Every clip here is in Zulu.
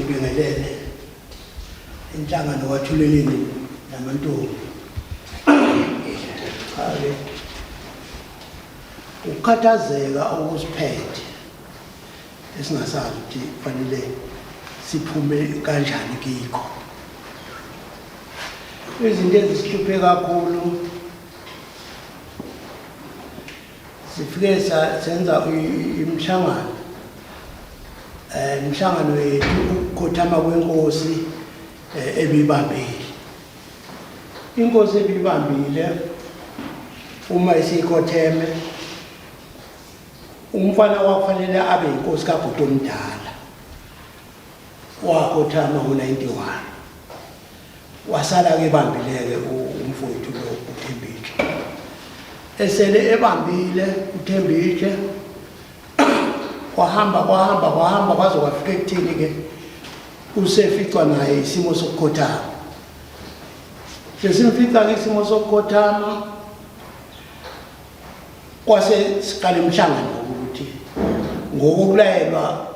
Ngibingelele inhlangano kaThuleleni namantombi. Cha-ke ukukhathazeka okusiphethe esingasazi ukuthi kufanele siphume kanjani kikho. Izinto ezisihluphe kakhulu sifike senza imihlangano imihlangano yethu ukukhothama kwenkosi ebibambile. Inkosi ebibambile uma isikhotheme umfana kwakufanele abe inkosi kabhuti omdala wakhothama ngo-91 wasala-ke ebambileke umfowethu lo uThembitshe esele ebambile uThembitshe kwahamba kwahamba kwahamba kwaze kwafika ekuthini-ke useficwa naye isimo sokukhothama sesimfica-ke isimo sokukhothama kwase siqala imihlangano ukuthi ngokulayelwa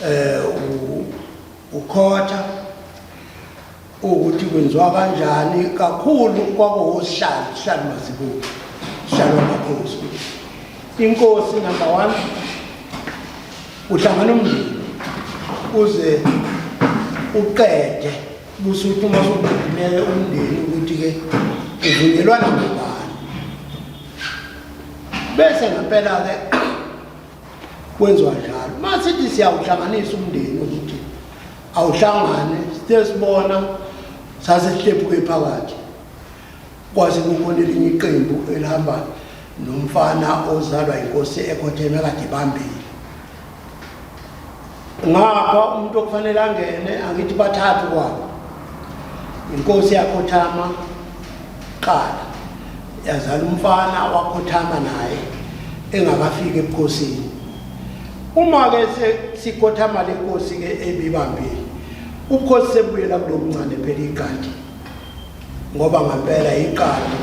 eh ukhotha ukuthi kwenziwa kanjani kakhulu kwakuwusihlalo sihlalo mazibuko sihlalo wamakhosi inkosi number 1 uhlangana umndeni uze uqede busuthi uma suqedile umndeni ukuthi-ke uvunyelwana ngubani bese ngempela-ke kwenziwa njalo uma sithi siyawuhlanganisa umndeni ukuthi awuhlangane sithe sibona sase sihlephuke phakathi kwase kukhona elinye iqembu elihamba nomfana ozalwa inkosi ekhotheme kade ibambile ngapha umuntu okufanele angene angithi bathathu kwabo inkosi yakhothama qala yazala umfana wakhothama naye engakafiki ebukhosini uma-ke sikhothama le nkosi-ke ebibambile ubukhosi sebuyela kulo mncane phela iqadi ngoba ngampela iqadi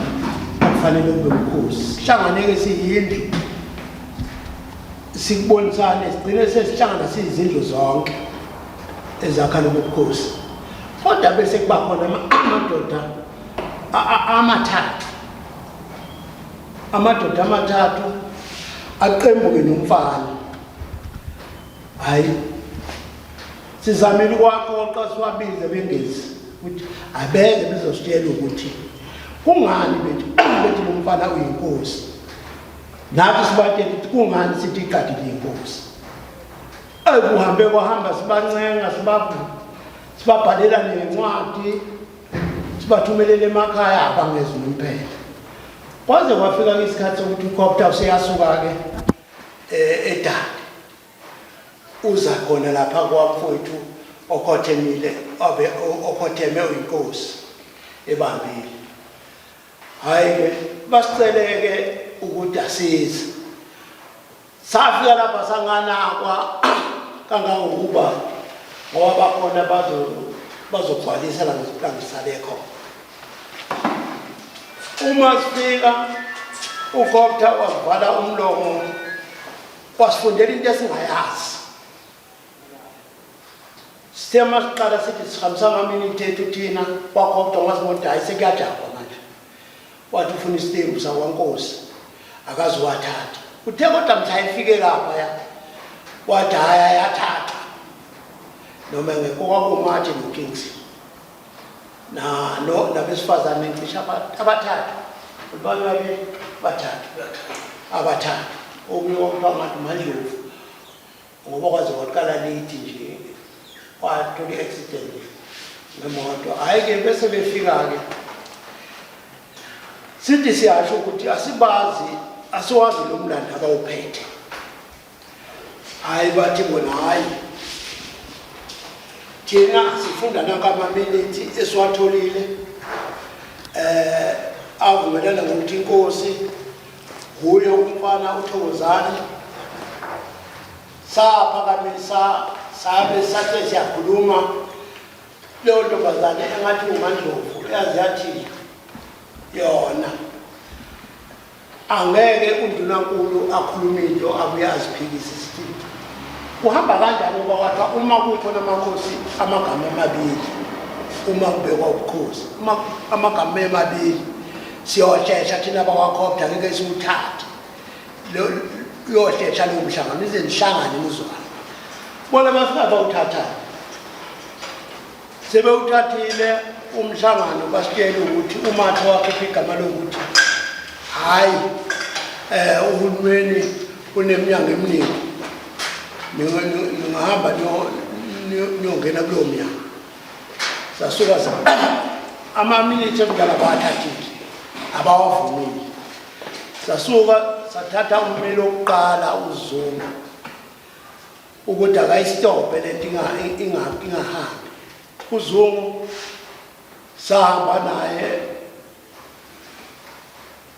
akufanele kube bukhosi sihlanganeke siyindlu sikubonisane sigcine sesihlangana siyizindlu zonke ezakha lobu bukhosi kodwa bese kuba khona amadoda amathathu amadoda amathathu aqembuke nomfana hayi sizamile ukwaqoqa siwabize bengezi ukuthi abeke bezositshela ukuthi kungani bethi bethi lo mfana uyinkosi nathi sibatshela ukuthi kungani sithi iqadi liyinkosi ekuhambe kwahamba sibancenga sibabhalela nencwadi sibathumelele emakhaya abangezi nomphela kwaze kwafika isikhathi sokuthi ucopter useyasuka-ke eh, edale uza khona lapha kwamfowethu okhothemile obe okhotheme uyinkosi ebambile hhayi-ke basiceleke ukuthi asize Safika lapha sanganakwa kangangokuba ngoba bakhona bazogcwalisa la ngisale khona. Uma sifika uGupta wavala umlomo wasifundela into esingayazi. Sithe uma siqala sithi sihambisa amaminithi ethu thina kwaGupta wasibona hayi sekuyajahwa manje. Wathi ufuna isitembu sakwankosi akaziwathatha. Uthe kodwa mhla efike lapha ya wathi hhayi ayathathwa noma ngekho kwakumathi noKingsley na no nabesifazane ngisho abathathu babe bathathu abathathu okunye kwakuthiwa ngathi uMandlovu ngoba kwaze kwaqala lithi nje wathola i-accident ngemoto hhayi-ke bese befika-ke sithi siyasho ukuthi asibazi asiwazi lo mlando abawuphethe hhayi bathi bona hhayi thina sifunda nanka amaminithi esiwatholile eh avumelana ngokuthi inkosi Nguye umfana uThokozani saphakamisa sabe sathe siyakhuluma leyo ntombazane engathi uMandlovu yazi yathi yona angeke undunankulu akhulume into abuye aziphikise sithi Kuhamba kanjani ngoba kwathiwa uma kukhona amakhosi amagama amabili uma kubekwa ubukhosi uma amagama emabili siyohlehla thina bakwakhobda ngeke siwuthathe uyohlehla lowo mhlangano ize nihlangane nizwane. Bona bafika bawuthatha sebewuthathile umhlangano basitshela ukuthi umatha wakhipha igama lokuthi hhayi um uhulumeni uneminyango eminingi ningahamba niyongena kulowo mnyango. Sasuka amaminithi ekudala bawathathile abawavumile. Sasuka sathatha ummeli wokuqala uZuma ukuthi akayistophe lento ingahambi. UZungu sahamba naye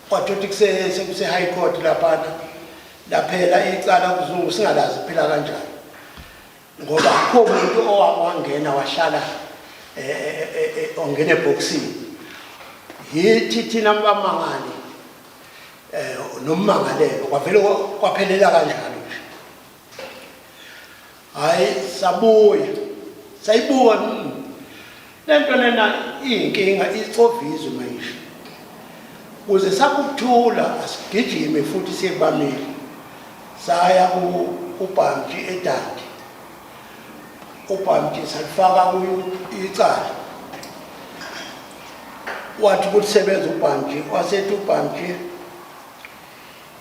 kwathuthi sekuse-high court laphana laphela icala kuZungu singalazi phela kanjani ngoba akukho muntu owangena wahlala eh, eh, eh, ongena ebhokisini. Yithi thina bamangali nommangalelo kwavele kwaphelela kanjalo nje. Hayi sabuya sayibuka lento lena iyinkinga icovizwe manje kuze sakuthula asigijime futhi siye kubameli. Saya kubhamji eDundee, ubhamji salifaka kuyo icala. Wathi kulisebenza ubhamji, wasethi ubhamji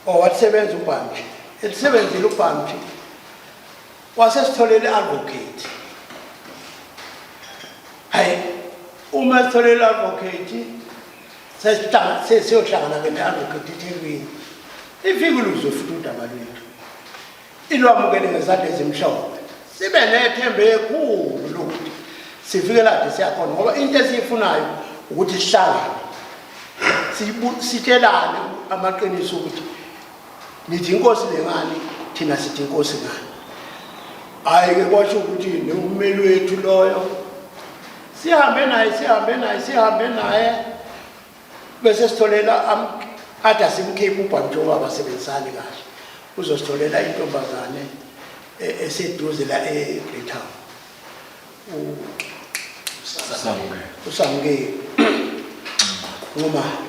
owalisebenza ubhamji elisebenzile ubhamji wasesitholele advocate. Hayi uma sitholele advocate sesiyohlangana ke ne-advocate eThekwini, ifike uluzwe futhi udaba lwethu ilwamukele ngezandla ezimhlophe. Sibe nethemba ekhulu lokuthi sifike lade siyakhona ngoba into esiyifunayo ukuthi sihlangane sitshelane amaqiniso ukuthi nithi inkosi lengani, thina sithi inkosi ngani. Hhayi-ke kwasho ukuthi nommeli wethu loyo sihambe naye sihambe naye sihambe naye bese sitholela athi asimkhiphe ubhani njengoba abasebenzisani kahle, uzositholela intombazane eseduze la eGreytown uSamukeli Nxumalo.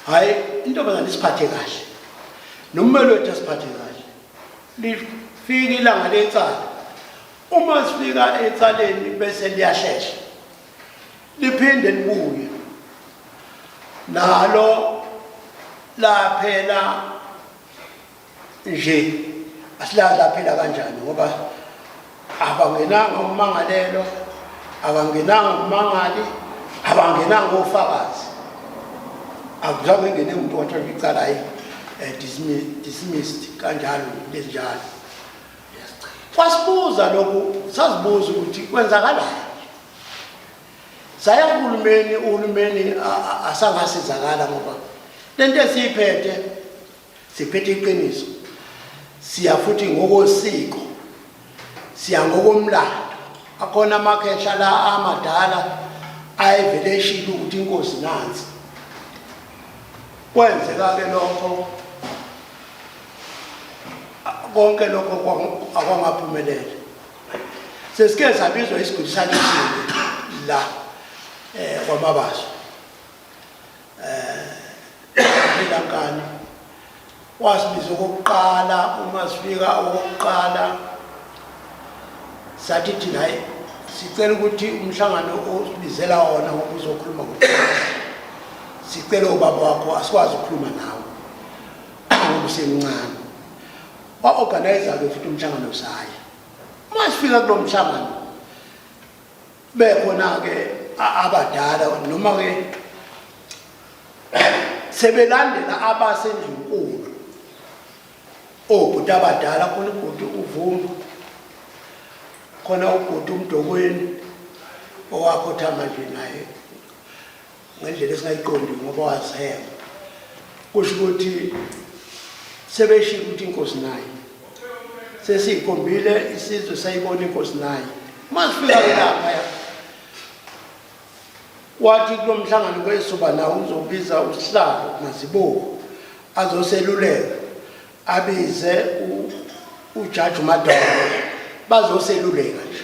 Hhayi intombazane isiphathe kahle nommeli wethu asiphathe kahle. Lifika ilanga lecala, uma sifika ecaleni bese liyahlehla liphinde libuye nalo laphela nje. Asilazi laphela kanjani ngoba abangenanga ummangalelo, abangenanga ummangali, abangenanga ofakazi. Akuzange ngene umuntu wathola icala hayi dismissed kanjalo lezinjalo. Kwasibuza lokhu, sazibuza ukuthi kwenzakalani. Saya kuhulumeni, uhulumeni asangasizakala ngoba lento esiyiphethe siphethe iqiniso, siya futhi ngokosiko, siya ngokomlando. Akhona amakhehla la amadala ayevele eshilo ukuthi inkosi nansi. Kwenzeka-ke lokho konke lokho akwangaphumelela. Sesike sabizwa isigodi sakithi la kwaMabaso elankani wasibiza okokuqala. Uma sifika okokuqala sathi thina hayi sicela ukuthi umhlangano osibizela wona ngoba uzokhuluma ngokuqala, sicela ubaba wakho asikwazi ukukhuluma nawe ngoba usemncane. Wa-organize-ke futhi umhlangano saya. Uma sifika kulo mhlangano bekhona-ke abadala noma-ke sebelandela abasendlunkulu obhuti abadala, khona ubhuti uVumbu, khona ubhuti uMdokweni owakhothama nje naye ngendlela esingayiqondi ngoba wazihema. Kusho ukuthi sebeshilo ukuthi inkosi naye sesiyikhombile isizwe sayibona inkosi naye. Uma sifika-ke laphaya wathi kulo mhlangano kwesoba nawo uzobiza usihlalo Mazibuko azoseluleka, abize ujaji uMadolo. Bazoseluleka nje.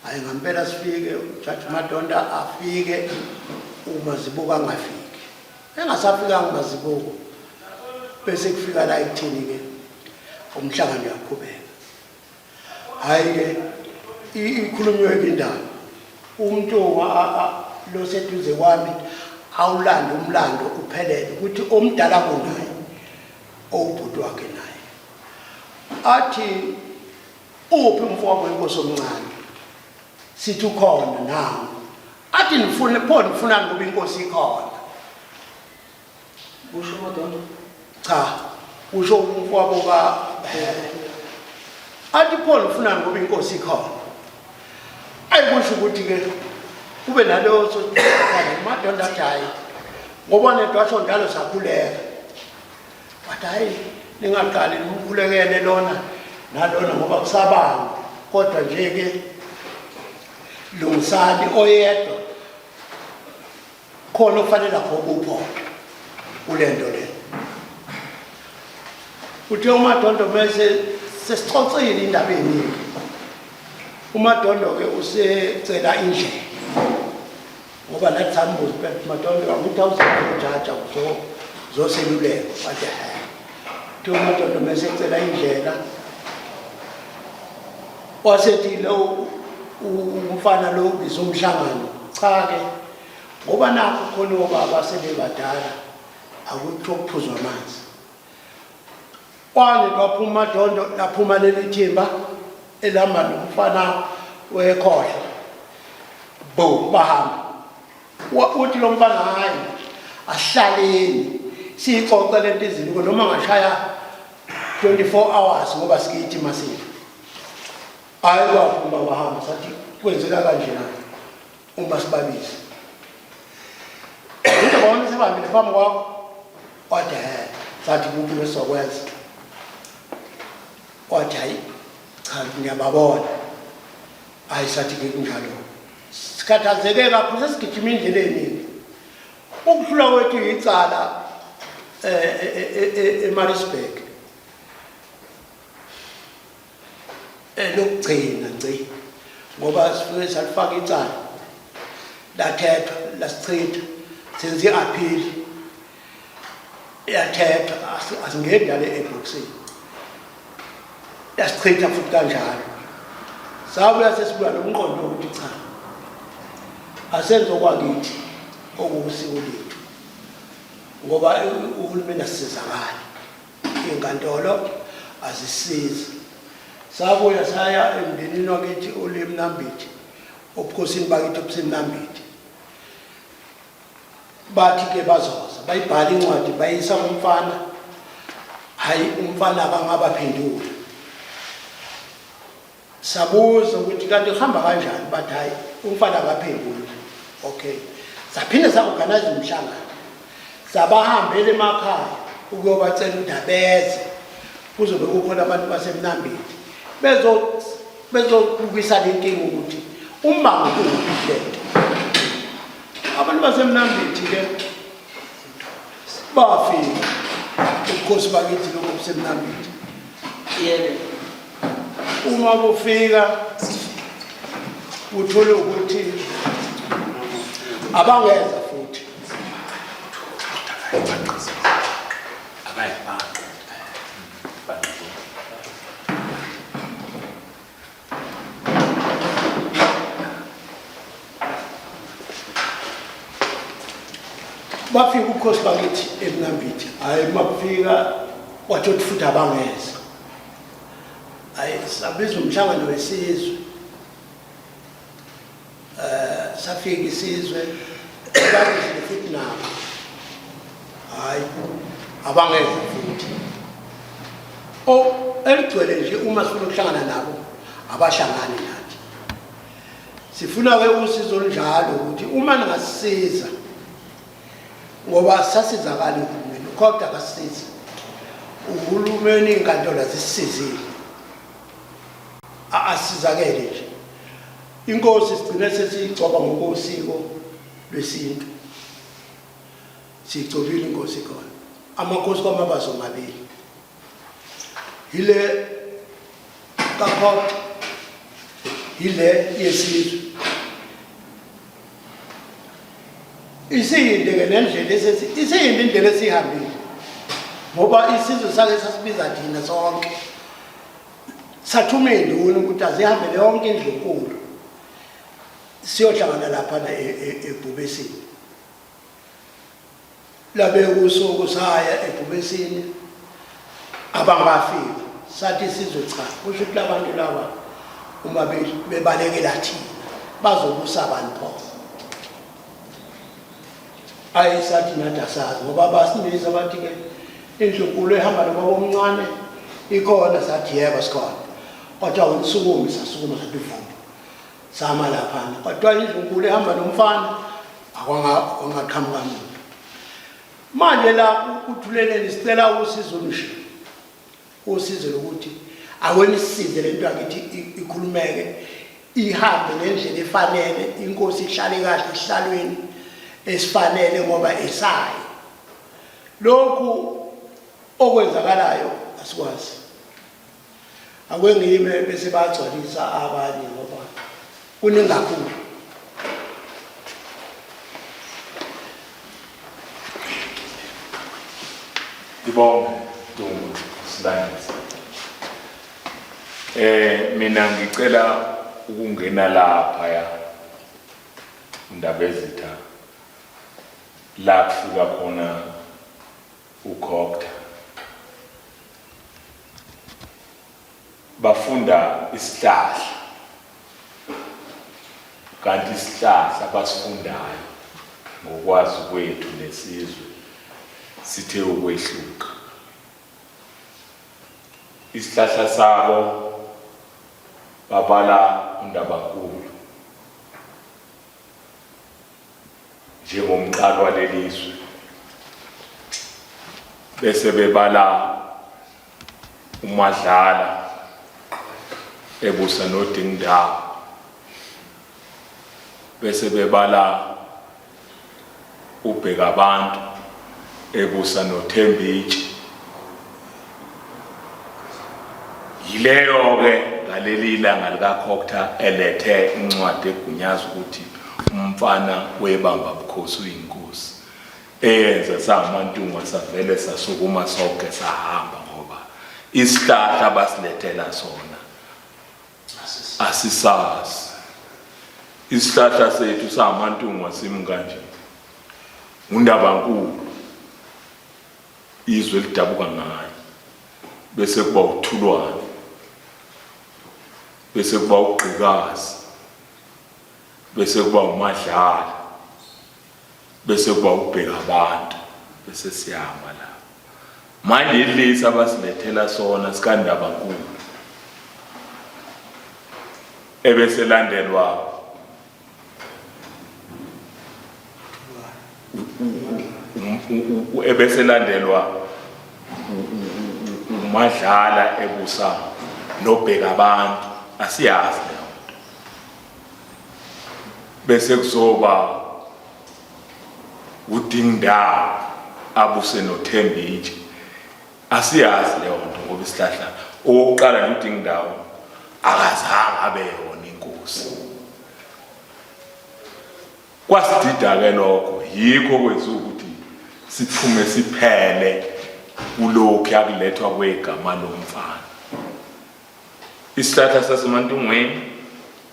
Hayi ngampela sifike uJudge Madonda afike uMazibuko angafiki. Engasafikanga uMazibuko bese kufika la ekuthini ke umhlangano uyaqhubeka. Hayi ke ikhulunywe ke indaba. Umuntu lo seduze kwami awulanda umlando uphelele ukuthi omdala kunaye owubhuti wakhe naye. Athi uphi umfowabo wenkosi omncane sithi ukhona nangu athi nifune pho nifunani ngoba inkosi ikhona Kusho uMadondo. Cha, kusho umfowabo ka athi pho nifunani ngoba inkosi ikhona. Ayikusho ukuthi ke kube naleyo Madondo athi hayi ngoba nento washo njalo sakhuleka. Wathi hayi ningaqali nimkhulekele lona nalona ngoba kusabanga kodwa nje ke lungisani oyedwa khona okufanele agqoke uphondo kule nto le. Uthe uMadondo mese sesixoxile indaba eningi. UMadondo ke usecela indlela ngoba nathi sambuza phela Madondo angithi awuzojaja uzoseluleka wathi he. Uthe uMadondo mese ecela indlela wasethi lo umfana lo ubiza umhlangano cha ke ngoba nakho khona obaba sebebadala akuthiwa ukuphuzwa amanzi kwane kwaphuma madondo laphuma leli thimba elihamba nomfana wekhohla bo bahamba uthi lo mfana hayi asihlaleni siyixoxe lento izinto noma ngashaya 24 hours ngoba sikithi masifa hayi kwaphuma wahamba sathi kwenzeka kanjena uma sibabiza into bona sebambile phambi kwakho wathi he sathi kuphi lesokwenza wathi hayi cha ngiyababona hayi sathi ke kunjalo sikhathazeke kakhulu sesigijima indlela eningi ukuhlula kwethu yicala eh, eh, eh, eMaritzburg Elokugcina ngci ngoba sifike salifaka icala lathethwa lasichitha senze i-appeal yathethwa asingeni ngale ebhokisini yasichitha futhi kanjalo sabuya sesibuya nomqondo wokuthi cha asenze okwakithi okuwusiko lethu ngoba uhulumeni asisizakali Inkantolo azisizi. Sabuya saya emndenini wakithi olemnambithi, obukhosini bakithi obusemnambithi. Bathi ke bazoza, bayibhala incwadi bayisa kumfana. Hayi umfana akangabaphendula. Sabuza ukuthi kanti kuhamba kanjani bathi hayi umfana akaphenduli. Okay. Saphinde sa-organize umhlangano. Sabahambela emakhaya ukuyobacela ukuthi abeze. Kuzobe kukhona abantu baseMnambithi bezo bezobukisa le nkinga ukuthi umbango ukuphi lento. Abantu baseMnambithi ke bafika ubukhosi bakithi lokho buseMnambithi. Yebo. Uma kufika uthole ukuthi abangeza futhi bafika ubukhosi bakithi eMnambithi hhayi uma kufika kwathi futhi abangeza Hayi sabiza umhlangano wesizwe. Eh safika isizwe babizile futhi nabo. Hayi abangeza futhi. O eligcwele nje uma sifuna ukuhlangana nabo abahlangani nathi. Sifuna ke usizo olunjalo ukuthi uma ningasisiza ngoba sasizakala uhulumeni kodwa akasisizi uhulumeni inkantolo azisisizile asizakele nje inkosi sigcine sesiyigcoba ngokosiko lwesintu siyigcobile inkosi khona amakhosi kwamabazo mabili yile kaCogta yile yesizwe. Isiyinde-ke nendlela isiyinde indlela esiyihambile ngoba isizwe sake sasibiza thina sonke sathuma iy'nduna ukuthi azihambele yonke indlunkulu siyohlangana laphana e, e, ebhubesini. Labeka usuku saya ebhubesini abangafika sathi sizwe cha kusho ukuthi labantu laba uma bebalekela thina bazobusa abantu pho. Ayi sathi nathi asazi ngoba basimisa bathi-ke indlunkulu ehamba nobaba omncane ikhona sathi yebo sikhona kodwa usukume sasukuma sathi vumbu sama laphana kodwa indlunkulu ehamba nomfana akwangaqhamuka muntu. Manje la uthuleleni sicela usizo olusha, usizo lokuthi akwenisisize le nto yakithi ikhulumeke ihambe ngendlela efanele, inkosi ihlale kahle esihlalweni esifanele ngoba esayo. Lokhu okwenzakalayo asikwazi. Ake ngime bese bagcwalisa abanye ngoba kuningi kakhulu. Ngibonge Ntungu Silandisa. Mina ngicela ukungena lapha ya Ndabezitha la kufika khona uCogta. Bafunda isihlahla kanti isihlahla abasifundayo ngokwazi kwethu nesizwe sithe ukwehluka. Isihlahla sabo babala uNdabankulu njengomqali walelizwe bese bebala uMadlala ebusa noDingindawo bese bebala uBhekabantu ebusa noThembitshe. Yileyo-ke ngaleli langa likaCogta elethe incwadi egunyaza ukuthi umfana webamba bukhosi uyinkosi eyenza sangamantungwa savele sasukuma sonke sahamba ngoba isihlahla abasilethela sona asisazi. Isihlahla sethu samantungwa simi kanje uNdabankulu izwe lidabuka ngayo bese kuba uThulwane bese kuba uGqikazi bese kuba uMadlala bese kuba ubheka abantu bese siyama la. Manje ilisa abasilethela sona sikaNdabankulu ebeselandelwa ebeselandelwa uMadlala ebusa nobheka abantu asiyazi leyo nto bese kuzoba uDingindawo abuse noThembintshe asiyazi leyo nto ngoba isihlahla owokuqala nje uDingindawo akazange abe yona inkosi. Kwasidida-ke lokho yikho kwenza ukuthi siphume siphele kulokhu yakulethwa kwegama lomfana. Isihlahla saseMantungweni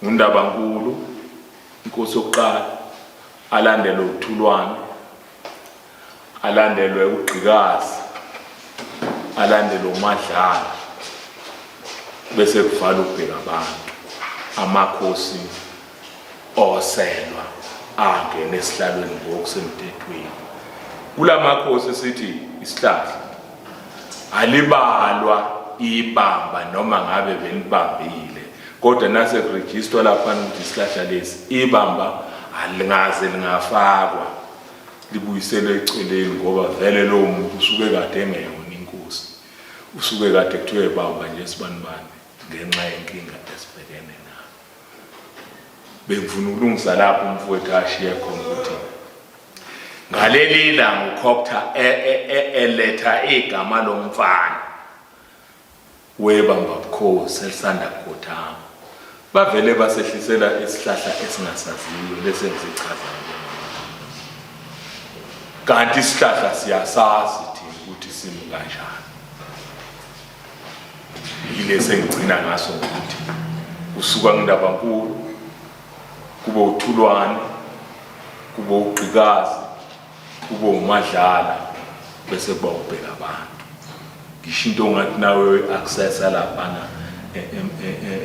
nguNdabankulu inkosi yokuqala alandelwe uThulwane alandelwe uGqikazi alandelwe uMadlala bese kuvala ukubheka abantu amakhosi oselwa angena esihlalweni ngokusemthethweni. Kulamakhosi sithi isihlahla alibalwa ibamba noma ngabe benibambile kodwa nase kurejistwa lapha ukuthi isihlahla lesi ibamba alingaze lingafakwa libuyiselwe eceleni ngoba vele lowo muntu usuke kade engeyona inkosi usuke kade kuthiwe bamba nje sibanibani ngenxa yenkinga esibhekene nayo. Bengifuna ukulungisa lapho umfowethu ashiye khona ukuthi ngaleli langa uCogta e, e, e, eletha igama lomfana. Webamba bukhosi elisanda kukhothama. Bavele basehlisela isihlahla esingasaziyo lesi engisichazayo njengamanje. Kanti isihlahla siyasazi thina ukuthi simi kanjani. Yilesi engigcina ngaso ngokuthi kusuka kuNdabankulu kube uThulwane kube uGqikazi kube uMadlala bese kuba ubheka abantu ngisho into ongathi nawe accessa laphana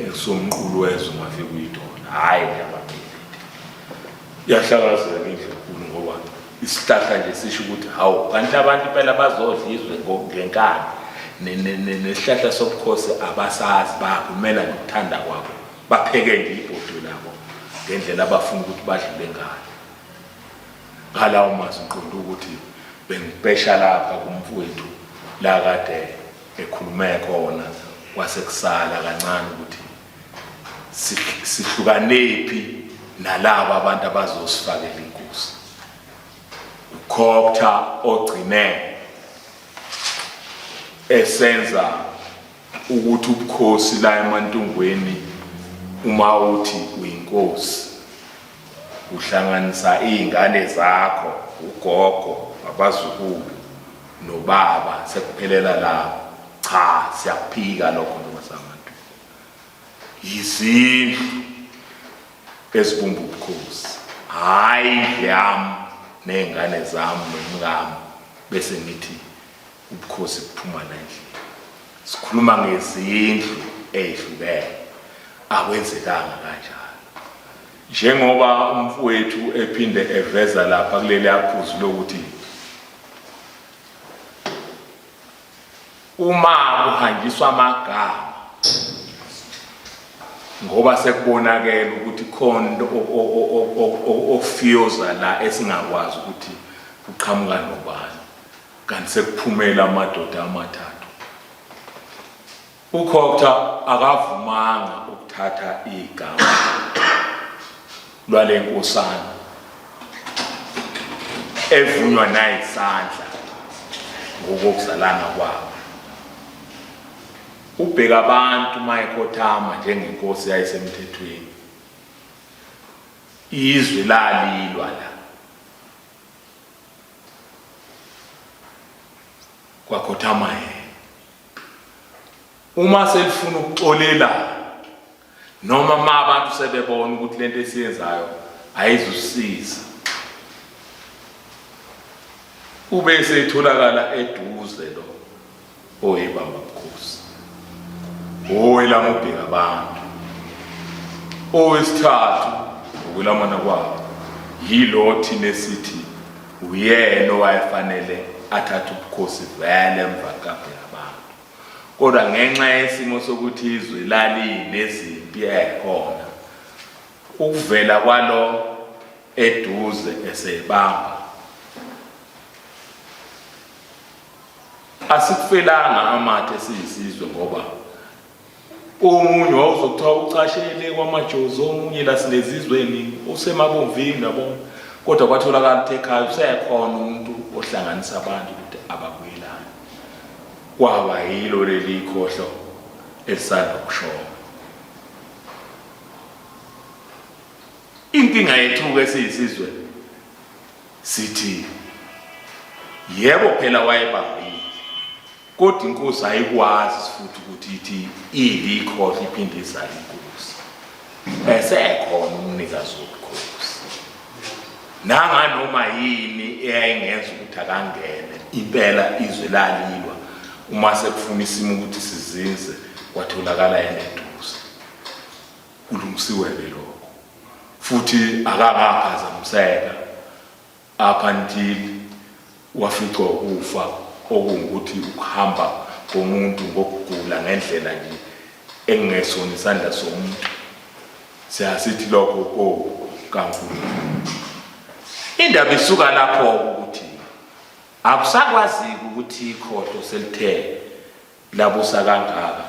esomqulu wezwe ungafika uyithola hhayi ngiyabaphelile iyahlakazeka indlu enkulu ngoba isihlahla nje sisho ukuthi hawu kanti abantu impela bazodla izwe ngenkani nesihlahla sobukhosi abasazi bakumela nje ukuthanda kwabo bapheke nje ibhodo labo ngendlela abafuna ukuthi badlule ngayo Ngalawo mazwi ngiqonde ukuthi bengibhesha lapha kumfowethu la kade ekhulume khona kwase kusala kancane ukuthi sihlukanephi nalaba abantu abazosifakela inkosi ukhokha ogcine esenza ukuthi ubukhosi la eMantungweni uma uthi uyinkosi uhlanganisa izingane zakho ugogo abazukulu nobaba sekuphelela lapho cha siyakuphika lokho njengoba sabantu yizindlu ezibumba ubukhosi hhayi yami ney'ngane zami nomkami bese ngithi ubukhosi buphuma la endlini sikhuluma ngezindlu ezihlukene akwenzekanga kanjalo njengoba umfowethu ephinde eveza lapha kuleli aphuzu lokuthi uma kuhanjiswa amagama ngoba sekubonakele ukuthi khona ofiyoza la esingakwazi ukuthi kuqhamuka nobani kanti sekuphumela amadoda amathathu ukhokta akavumanga ukuthatha igama lwale nkosana evunywa nayisandla ngokokuzalana kwabo ubheka abantu mayekhothama njengenkosi yayisemthethweni izwe lalilwa la kwakhothama yena uma selifuna ukuxolela noma ma abantu sebebona ukuthi lento esiyenzayo ayizusiza ube seyitholakala eduze lo oyibamba bukhosi owelamubheka abantu owesithathu ngokwelamana kwabo yilo thina esithi uyena owayefanele athathe ubukhosi vele emva kukabheka abantu kodwa ngenxa yesimo sokuthi izwe lalinezimpi ekhona ukuvela kwalo eduze esebamba Asikufelanga amathe siyisizwe ngoba omunye wawuzokuthiwa ucashele kwamajozi omunye la sinezizwe eningi usemabomvini yabona kodwa kwatholakala ukuthi ekhaya usekhona umuntu ohlanganisa abantu ukuthi ababuyelane kwaba yilo leli khohlo elisanda kushona inkinga yethu-ke siyisizwe Sithi yebo phela wayebambile kodwa inkosi ayikwazi futhi ukuthi ithi ilikhohle iphinde izale inkosi esekhona umnikazi wobukhosi nanganoma yini eyayingenza ukuthi akangene impela izwe lalilwa uma sekufuna isimo ukuthi sizinze kwatholakala yena eduze kulungisiwe-ke lokho futhi akangaphazamiseka up until waficwa ukufa okungukuthi ukuhamba komuntu ngokugula ngendlela nje engesona isandla somuntu siyasithi lokho ko kaNkulunkulu indaba isuka lapho ukuthi akusakwaziki ukuthi ikhohlo selithe labusa kangaka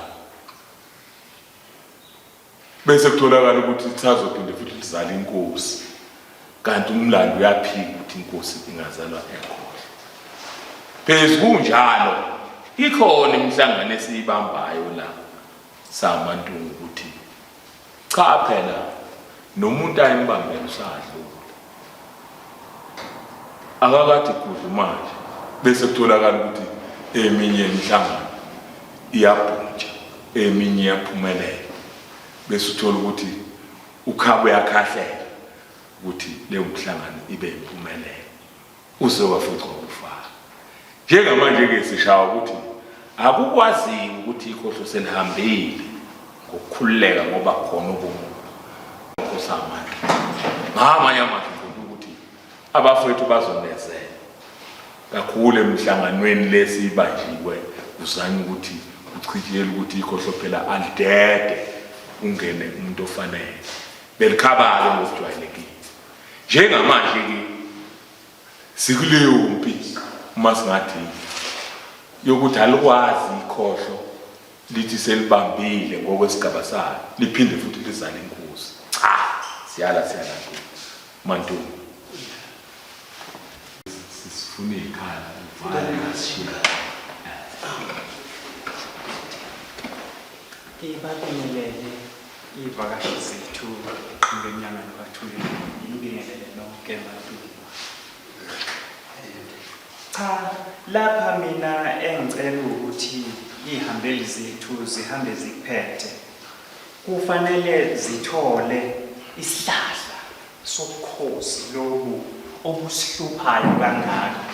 Bese kutholakala ukuthi lisazophinde futhi lizale inkosi kanti umlando uyaphika ukuthi inkosi ingazalwa ekhohle. Phezu kunjalo Ikhona imihlangano esiyibambayo la samantungu ukuthi cha phela nomuntu ayimbambele usadlula. Akakade gudlu manje bese kutholakala ukuthi eminye imihlangano iyabhuntsha eminye iyaphumelela bese uthola ukuthi ukhaba uyakhahlela ukuthi leyo mhlangano ibe impumelelo uze wafuca ukufaka njengamanje ke sishaya ukuthi akukwaziyo ukuthi ikhohlo selihambile ngokukhululeka ngoba khona ubumuntu nkosamandla ngamanye amazwi ngifuna ukuthi abafowethu bazonezela kakhulu emhlanganweni lesibanjiwe kuzanywa ukuthi kuchitshiyele ukuthi ikhohlo phela alidede ungene umuntu ofanele belikhaba-ke ngokujwayelekile njengamanje-ke sikuleyo mpi uma singathi yokuthi alikwazi ikhohlo lithi selibambile ngokwesigaba salo liphinde futhi lizale inkosi cha siyala siyala mantungu sifuna ikhala uvale sishiya Ibabingelele iy'vakashi zethu eqhamuka emnyangweni kaThulile nginibingelele nonke Mantungwa. Cha lapha mina engicela ukuthi iy'hambeli zethu zihambe zikuphethe kufanele zithole isihlahla sobukhosi lobu obusihluphayo kangaka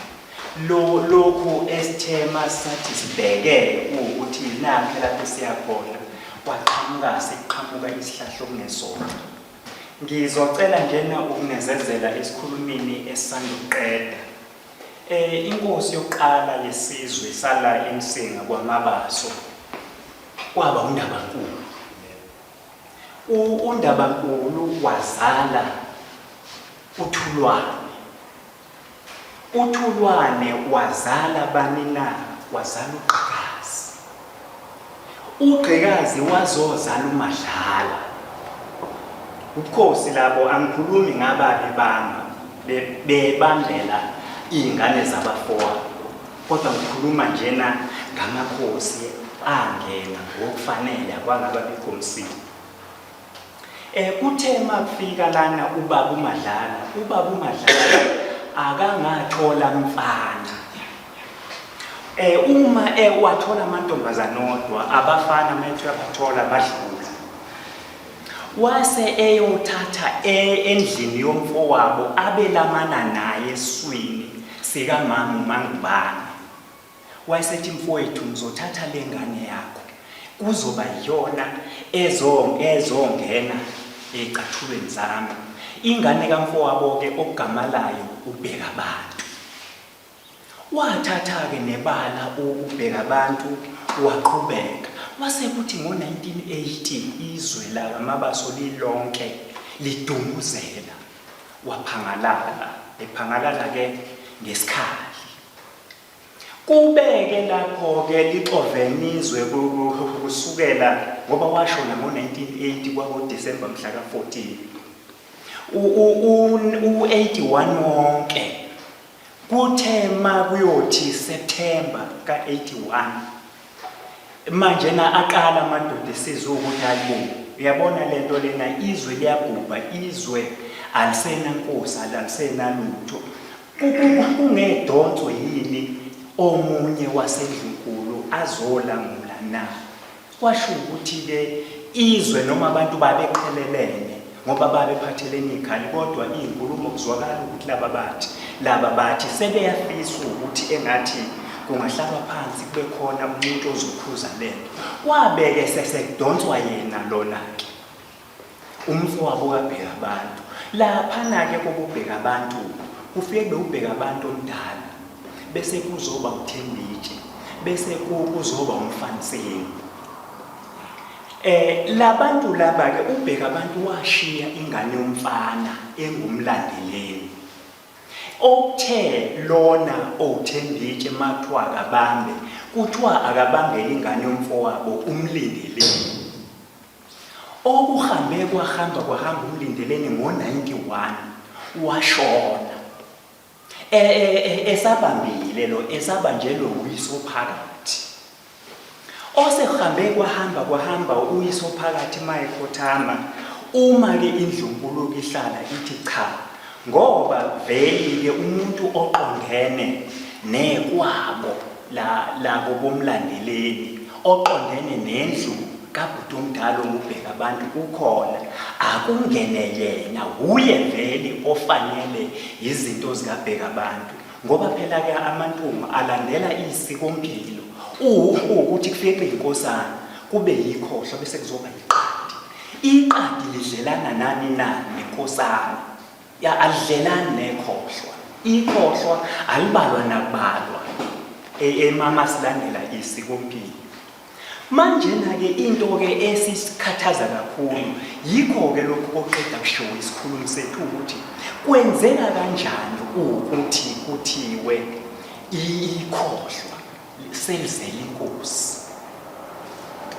lo lokhu esithe masathi sibheke ukuthi nakhe lapho siyakhona kwaqhamuka sekuqhamuka isihlahla okungesona ngizocela njena ukunezezela esikhulumini esisandukuqeda eh inkosi yokuqala yesizwe sala eMsinga kwaMabaso kwaba uNdabankulu UNdabankulu wazala uThulwane. UThulwane wazala bani na? Wazala uGqikazi. UGqikazi wazozala uMadlala. Ubukhosi labo angikhulumi ngababebamba bebambela iy'ngane zabafowabo kodwa ngikhuluma njena ngamakhosi angena ngokufanele akwangababikho msindo. Eh kuthe makufika lana ubaba uMadlala, ubaba uMadlala akangathola mfana. Eh uma eh wathola amantombazana odwa abafana methu abathola badlula. Wase eyothatha e, endlini yomfowabo abelamana naye eswini sikamama uMangubane. Wayesethi mfowethu ngizothatha le ngane yakho kuzoba yiyona ezongena ey'cathulweni zami. Ingane kamfowabo-ke okugama layo uBhekabantu. Wathatha-ke nebala uBhekabantu waqhubeka. Wase kuthi ngo-1980 izwe lakaMabaso lilonke lidunguzela waphangalala ephangalala-ke ngesikhali. Kubeke lapho-ke lixovene izwe kusukela ngoba washona ngo-1980 kwakuDisemba mhla ka-14. U-81 wonke kuthe ma kuyothi September ka-81 manje na aqala amadoda esizwe ukuthi hayibo uyabona lento lena izwe liyabhubha izwe alisena nkosi alisena lutho Kungedonso yini omunye waseNdlunkulu azolamula na? Kwasho ukuthi-ke izwe noma abantu babeqhelelene ngoba babephathelene ikhali kodwa iy'nkulumo kuzwakala ukuthi laba bathi laba bathi sebeyafisa ukuthi engathi kungahlalwa phansi kube khona umuntu ozokhuza lento. Kwabe-ke sesekudonswa yena lona-ke. Umfowabo kaBhekabantu. Laphana-ke koboBhekabantu kufike kube uBhekabantu omdala, bese kuzoba uThembitshe, bese kuzoba uMfaniseni. Eh labantu laba ke uBhekabantu washiya ingane yomfana engumlandeleli. Okuthe lona owuThembitshe makuthiwa akabambe, kuthiwa akabambele ingane yomfowabo uMlindeleli. Okuhambe kwahamba kwahamba uMlindeleni ngo-91 washona e, e, e, esabambile lo esabanjelwe uyise ophakathi. Osekuhambe kwahamba kwahamba uyise ophakathi mayekhothama uma-ke indlunkulu-ke ihlala ithi cha ngoba vele-ke umuntu oqondene nekwabo la labo bomlandeleni oqondene nendlu kabhuti omdala ongubheka abantu ukhona akungene yena wuye vele ofanele izinto zikabheka abantu ngoba phela ke amantungu alandela isikompilo ukuthi kufike inkosana kube yikhohlo bese kuzoba iqadi iqadi lidlelana nani na nenkosana ya alidlelani nekhohlwa ikhohlwa alibalwa nakubalwa emama silandela isikompilo Manjena-ke into-ke esisikhathaza kakhulu yikho-ke lokhu koqeda kushiwo isikhulumi sethu ukuthi kwenzeka kanjani ukuthi kuthiwe ikhohlwa selizele inkosi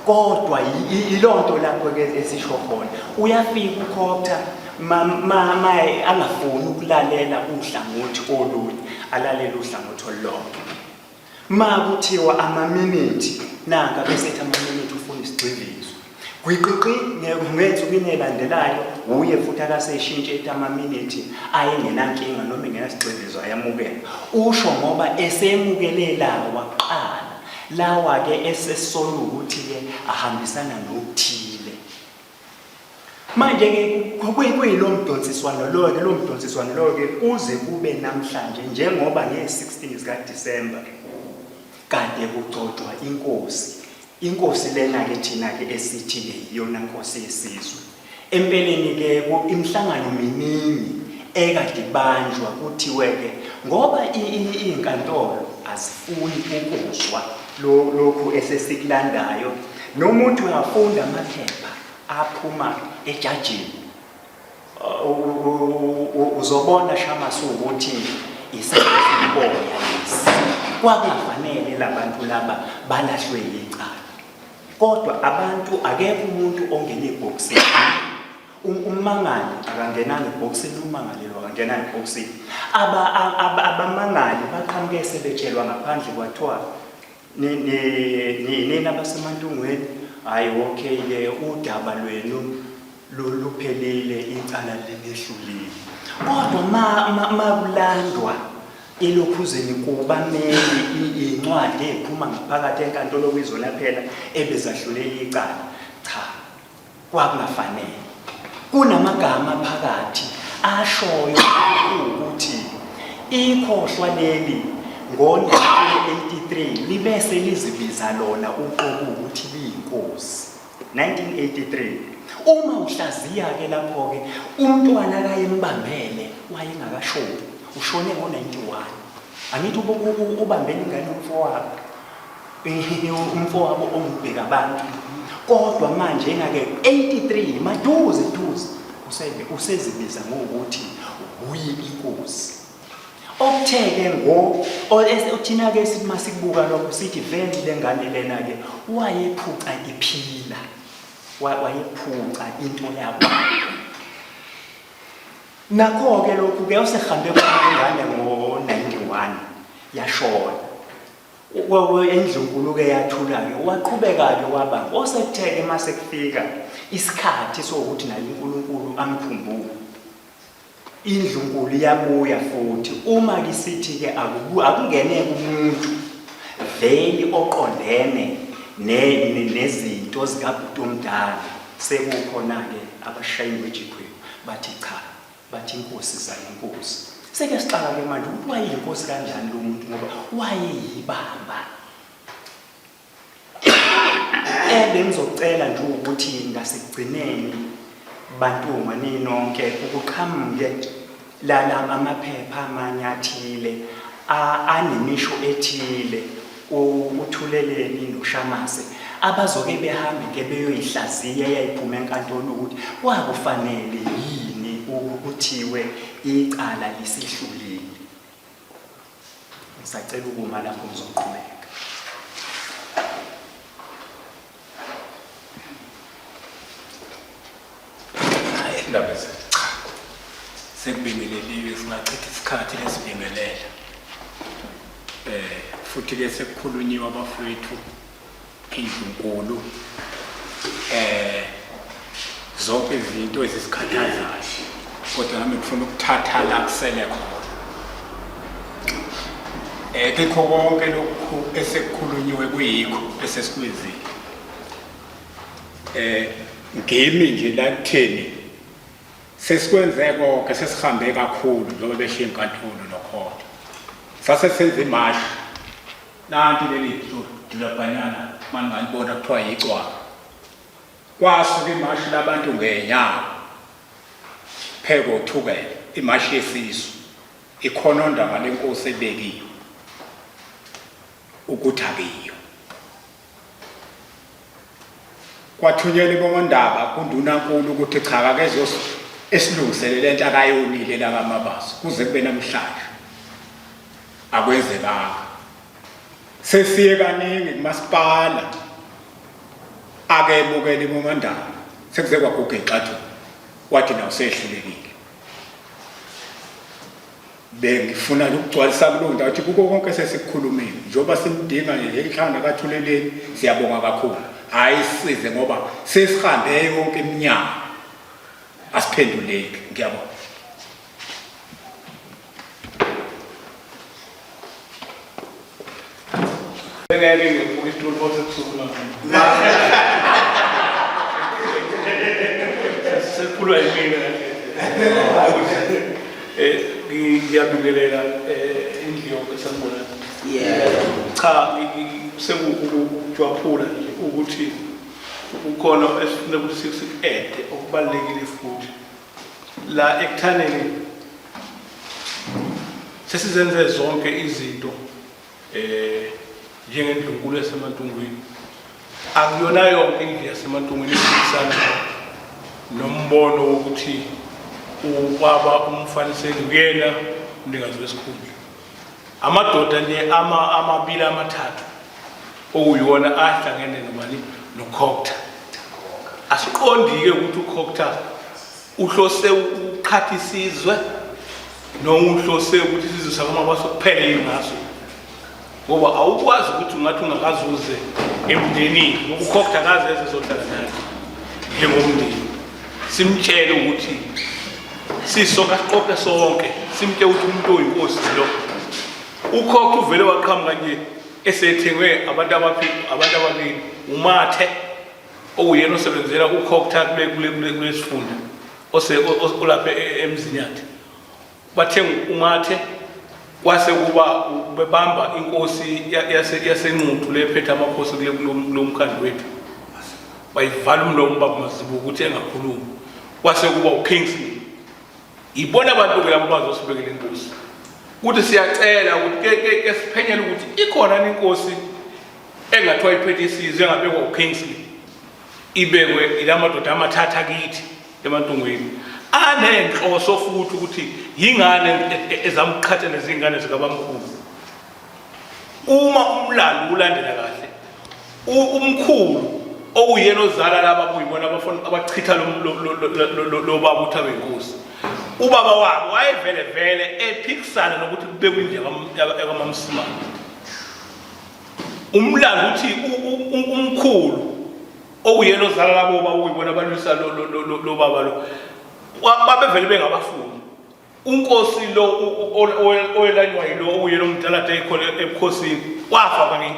kodwa ilonto lapho-ke esisho khona uyafika ukhotha ma, ma, ma angafuni ukulalela uhlangothi olunye alalele uhlangothi olulodwa Ma kuthiwa amaminithi nanka bese ethi amaminithi ufuna isigxivizo. Gwiqiqi ngensukwini elandelayo wuye futhi akaseshintshe ethi amaminithi ayengenankinga noma engenasigxivizo ayamukela. Usho ngoba esemukele lawa kuqala. Lawa-ke esesola ukuthi-ke ahambisana nokuthile. Manje-ke kuyilo mdonsiswano loyo-ke lo mdonsiswano loyo-ke kuze kube namhlanje njengoba nge-16 zikaDisemba kade kugcotshwa inkosi. Inkosi lena-ke thina-ke esithi-ke yiyona nkosi yesizwe. Empeleni-ke imihlangano miningi ekade ibanjwa kuthiwe-ke ngoba iy'nkantolo azifuni ukuzwa lokhu esesikulandayo noma uthi uyafunda amaphepha aphuma ejajini uzobona shamasi ukuthi isesiboya lesi kwakungafanele labantu laba balahlwe yicala kodwa abantu akekho umuntu ongena ebhokisini ummangali akangenanga ebhokisini ummangalelwa akangenanga ebhokisini abamangali baqhamuke sebetshelwa ngaphandle kwathiwa Nina abaseMantungweni, hhayi okay-ke udaba lwenu luphelile icala linehlulile. Kodwa ma kulandwa elokhuzeni kubameli incwadi ephuma ngaphakathi enkantolo kuyizona phela ebezahlulela icala. Cha, Kwakungafanele. Kunamagama phakathi ashoyo ukuthi ikhohlwa leli ngo-1983 libe selizibiza lona uqobo ukuthi liyinkosi. 1983. Uma uhlaziya-ke lapho-ke umntwana kayembambele wayengakashoni, ushone ngo-91. Angithi ubambele ingane yomfowabo. Umfowabo ongubheka abantu kodwa manje engake 83 maduze duze usezibiza ngokuthi uyi inkosi okutheke ngo thina ke sithi masikubuka lokho sithi vele lengane lena ke wayephuca iphila wayephuca into yakwa nakho ke lokhu ke usehambe kwengane ngo 91 yashona Endlunkulu-ke yathula-ke waqhubeka-ke waba osekuthe-ke uma sekufika isikhathi sokuthi naye uNkulunkulu amkhumbule indlunkulu iyabuya futhi uma kisithi-ke akungeneke umuntu veli oqondene nezinto zikabhuti omdala sekukhona-ke abashayi wejikhwebu bathi cha Bathi inkosi zayo inkosi. Sekuyasixaka ke manje ukuthi wayeyinkosi kanjani lo muntu ngoba wayeyibamba. Ebengizocela nje ukuthi ngasekugcineni bantungwa ninonke ukuqhamuke lala amaphepha amanye athile anemisho ethile uThuleleni noShamase abazoke behambe ke beyoyihlaziya eyayiphuma enkantolo ukuthi kwakufanele yini ukuthiwe icala lisehlulile. Ngisacela ukuma lapho ngizoqhubeka. Hayi indaba cha. Sekubingeleliwe singachitha isikhathi lesibingelela. Eh futhi ke sekukhulunyiwe abafowethu. indlunkulu eh zonke izinto ezisikhathazayo kodwa nami ngifuna ukuthatha la kusele khona eh kikho konke lokhu esekukhulunyiwe kuyikho esesikwenzile eh ngimi nje la kutheni sesikwenze konke sesihambe kakhulu njengoba beshiya inkantolo nokhotha sase senza imashi nanti leli dulabhanyana mangalibona kuthiwa yicwaka kwasuka imashi labantu ngenyawo pheko thukela imashi yesisu ikhononda ngalenkosi ebekiwe ukuthi akiyo Kwathunyelwa ibongondaba kundunankulu ukuthi cha akakezos esilungisele lento akayonile la kaMabaso kuze kube namhlanje akwenzekanga. Sesiye kaningi kumasipala akemukele ibongondaba sekuze kwaguga ixathulo wathi nawo sehlulekile. Bengifuna nje ukugcwalisa kulowo ndawo ukuthi kuko konke sesikukhulumile njengoba simdinga nje inhlangano kaThuleleni siyabonga kakhulu hhayi sisize ngoba sesihambe yonke iminyaka asiphenduleki ngiyabonga Bengeke ngivuke isitulo futhi ebusuku na. Sekukhulwa yimina kahle. Eh ngiyabingelela eh indlu yonke sanibonani. Yebo. Cha sekuwukujwaphula nje ukuthi kukhona esifuna ukuthi siku-ede okubalulekile futhi la ekuthaneni sesizenze zonke izinto eh njengendlunkulu yaseMantungwini akuyona yonke indlu yaseMantungwini ephikisana nombono wokuthi ubaba umfaniseni kuyena umnikazi wesikhundla amadoda nje ama amabili amathathu okuyiwona ahlangene nobani noCocta asiqondi-ke ukuthi uCocta uhlose ukuqhatha isizwe noma uhlose ukuthi isizwe sakwamabaso kuphele yini ngaso ngoba awukwazi ukuthi ungathi ungakazuze emndenini ngoba ukhokha akaze ezezohlala nathi njengomndeni simtshele ukuthi sisoka siqoqe sonke simtshele ukuthi umuntu oyinkosi lo ukhokha uvele waqhamuka nje esethengwe abantu abantu ababili umathe okuyena osebenzela ukhokha kule kule kule kulesifunda ose olapha emzinyathi bathenga umathe kwase kuba bebamba inkosi yasenquthu lephethe amakhosi kule kulo mkhandlu wethu bayivala umlomo ubaba Mazibuko ukuthi engakhulumi kwase kuba uKingsley ibona abantu ke labo bazosibekela inkosi ukuthi siyacela ukuthi ke ke siphenyele ukuthi ikhona inkosi engathiwa iphethe isizwe engabekwa uKingsley ibekwe ilamadoda amathatha kithi emantungweni anenhloso futhi ukuthi yingane e, e, ezamqhatha nezingane zikabamkhulu uma umlando ulandela kahle umkhulu okuyena ozala laba kuyibona abafuna abachitha lo baba uthi abenkosi ubaba wabo wayevele vele ephikisana nokuthi kubekwe indlu yakamamsimane umlando uthi umkhulu okuyena ozala labo baba okuyibona abalwisa lo baba lo babevele bengabafuni unkosi lo oyelanywa yilo okuyena omdala ade ekhona ebukhosini wafa ngenkathi.